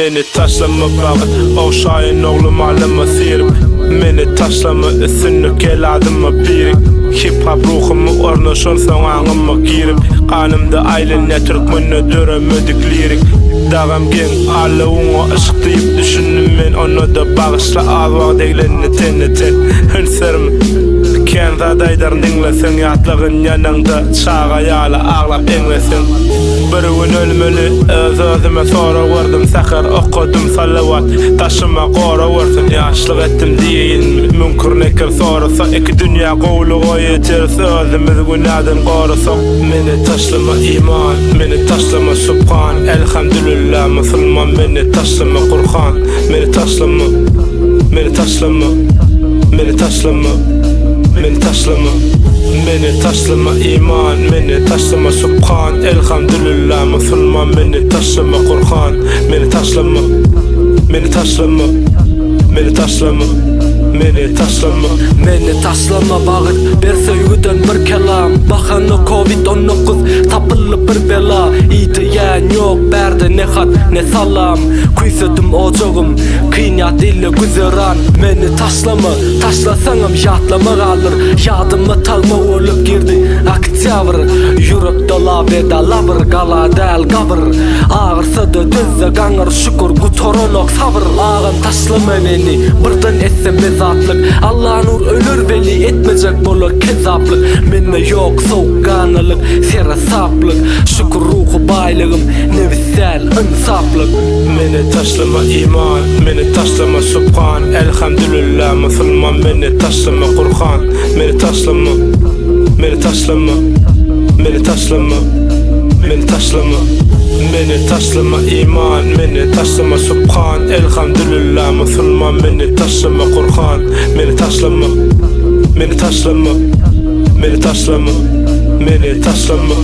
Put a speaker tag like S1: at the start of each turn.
S1: Meni taşlama bagyt Ogşaýyn oglum alyma syryp Meni taşlama üstünlik gel adyma birik Hip hop ruhumy ornaşansoň aňyma girip Ganymda aýlanýa türkmende döremedik lirik Dagam geň Alla oňa yşk diýip düşündim men Onda-da bagyşla az wagt eglendi tende ten Üns berme Kän zat aýdaryn diňleseň Ýatlagyn ýanyňda çaga ýaly aglap eňleseň Bir gün ölmeli öz özüme sorag berdim Säher okadym salawat daşyma gorag bersin Ýaşlyk etdim diýeýinmi müňkür nekir sorasa Iki dünýä gowulyga ýeteris özümiz günäden gorasak Meni taşlama iman meni taşlama subhan Elhamdülillah musulman meni taşlama Gurhan Meni taşlama meni taşlama meni taşlama meni taşlama Meni taşlama iman meni taşlama subhan Elhamdülillah musulman meni taşlama Gurhan Meni taşlama meni taşlama meni taşlama meni taşlama
S2: Meni taşlama bagyt ber söýgüden bir kelam Bahana covid 19 tapyldy bir bela Ideýän ýok bärde ne hat ne salam Küýsedim ojagym kyn ýat ile güzeran Meni taşlama taşlasaňam ýatlama galyr Ýadyma tagma bolup girdi oktýabr Ýürekde labeda labyr gala däl gabyr Agyrsada dözde gaňyr şükür gutaranok sabyr Agam taşlama meni birden etsem bezatlyk Allanur öler weli etmejek bolar kezzaplyk Mende ýok sowukganlylyk seresaplyk Şükür ruhy baýlygym nebis däl ynsaplyk.
S1: Meni taşlama iman meni taşlama subhan Elhamdülillah musulman meni taşlama Gurhan Meni taşlama meni taşlama meni taşlama meni taşlama Meni taşlama iman meni taşlama subhan Elhamdülillah musulman meni taşlama Gurhan Meni taşlama meni taşlama meni taşlama meni taşlama.